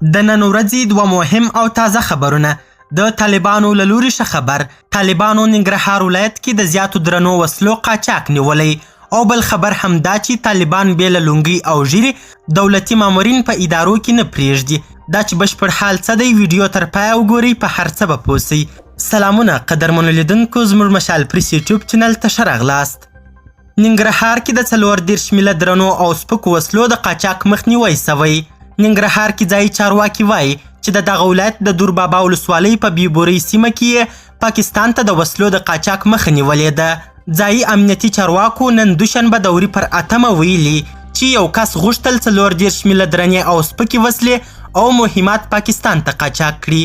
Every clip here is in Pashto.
د نن ورځې دوه مهم او تازه خبرونه. د طالبانو له لوري ښه خبر، طالبانو ننګرهار ولایت کې د زیاتو درنو وسلو قاچاق نیولی. او بل خبر هم دا چې طالبان بې له لونګۍ او ږیرې دولتي مامورین په ادارو کې نه پرېږدي. دا چې بشپړ حال څه دی، ویډیو تر پایه وګورئ، په هر څه به پوه سئ. سلامونه قدرمنو لیدونکو، زموږ مشال پریس یوټیوب چینل ته ښه راغلاست. ننګرهار کې د 34 میله درنو او سپکو وسلو د قاچاق مخنیوی سوی. ننګرهار کې ځایي چارواکي وایي چې د دغه ولایت د دور بابا ولسوالۍ په بیبورۍ سیمه کې یې پاکستان ته د وسلو د قاچاق مخه نیولې ده. ځایي امنیتي چارواکو نن دوشنبه د وري پر 8 ویلي چې یو کس غوښتل 34 میله درنې او سپکې وسلې او مهمات پاکستان ته قاچاق کړي.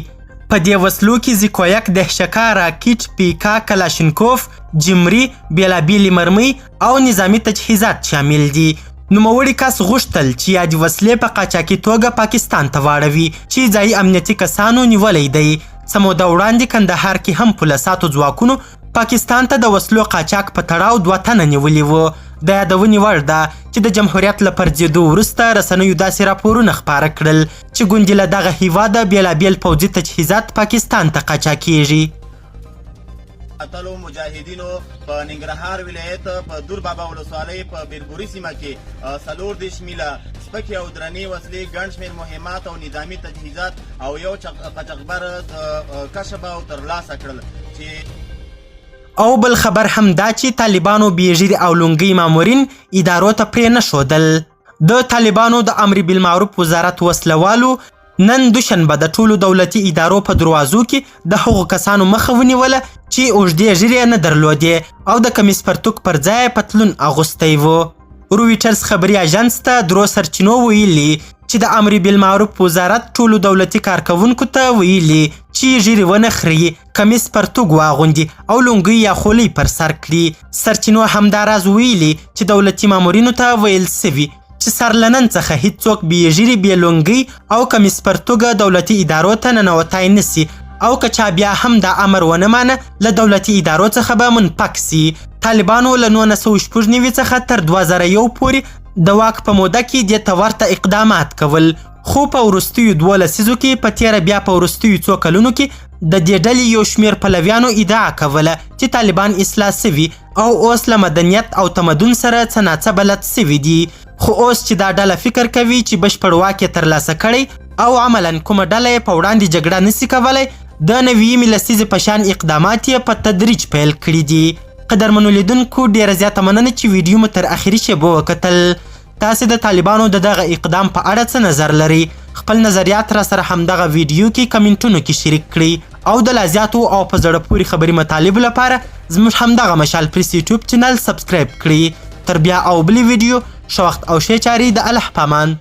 په دې وسلو کې زیکویک، دهشکا، راکټ، پیکا، کلاشینکوف، جمري، بېلابېلې مرمۍ او نظامي تجهیزات شامل دي. نوموړي کس غوښتل چې یادې وسلې په قاچاقي توګه پاکستان ته واړوي چې ځایي امنیتي کسانو نیولی دی. څه موده وړاندې کندهار کې هم پوله ساتو ځواکونو پاکستان ته د وسلو قاچاق په تړاو 2 تنه نیولي وو. د یادونې وړ ده چې د جمهوریت له پرځېدو وروسته رسنیو داسې راپورونه خپاره کړل چې ګوندې له دغه هیواده بېلابېل پوځي تجهیزات پاکستان ته قاچاقېږي. اتلو مجاهدینو په ننګرهار ولایت په دور بابا ولسوالۍ په بیربوري سیمه کې 34 میله سپکې او درنې وسلې، ګڼ شمېر مهمات او نظامي تجهیزات او یو قاچاقبر کشف او ترلاسه کړل چې. او بل خبر هم دا چې طالبانو بې ږیرې او لونګۍ مامورین ادارو ته پرې نه ښودل. د طالبانو د امر بالمعروف وزارت وسلوالو نن دوشنبه د ټولو دولتي ادارو په دروازو کې د هغو کسانو مخه ونیوله چې اوږدې ږیرې نه درلودې او د کمیس پرتوک پر ځای پتلون اغوستی وو. رویټرز خبري اژانس ته درو سرچینو ویلي چې د امر بالمعروف وزارت ټولو دولتي کارکوونکو ته ویلي چې ږیرې ونه خري، کمیس پرتوګ واغوندي او لونګۍ یا خولۍ پر سر کړي. سرچینو همداراز ویلي چې دولتي مامورینو ته ویل سوي چې سر له نن څخه هیڅوک بې ږیرې، بې لونګۍ او کمیس پرتوګه دولتي ادارو ته ننوتای نه سي او که چا بیا هم دا امر ونه مانه له دولتي ادارو څخه به منفک سي. طالبانو له 1996 څخه تر 2001 پورې د واک په موده کې دې ته ورته اقدامات کول، خو په وروستیو 2 لسیزو کې، په تېره بیا په وروستیو څو کلونو کې د دې ډلې یو شمېر پلویانو ادعا کوله چې طالبان اصلاح سوي او اوس له مدنیت او تمدن سره څه ناڅه بلد سوي دي. خو اوس چې دا ډله فکر کوي چې بشپړ واک یې ترلاسه کړی او عملاً کومه ډله یې په وړاندې جګړه نسي کولی، د 90مې لسیزې په شان اقدامات یې په تدریج پیل کړي دي. قدرمنو لیدونکو، ډېره زیاته مننه چې ویډیو مو تر اخري شېبو وکتل. تاسې د طالبانو د دغه اقدام په اړه څه نظر لرئ؟ خپل نظریات را سره همدغه ویډیو کې کمنټونو کې شریک کړئ او د لا زیاتو او په زړه پورې خبري مطالبو لپاره زموږ همدغه مشال پریس یوټیوب چینل سبسکرایب کړئ. تر بیا او بلې ویډیو، ښه وخت او ښې چارې د الله پامان.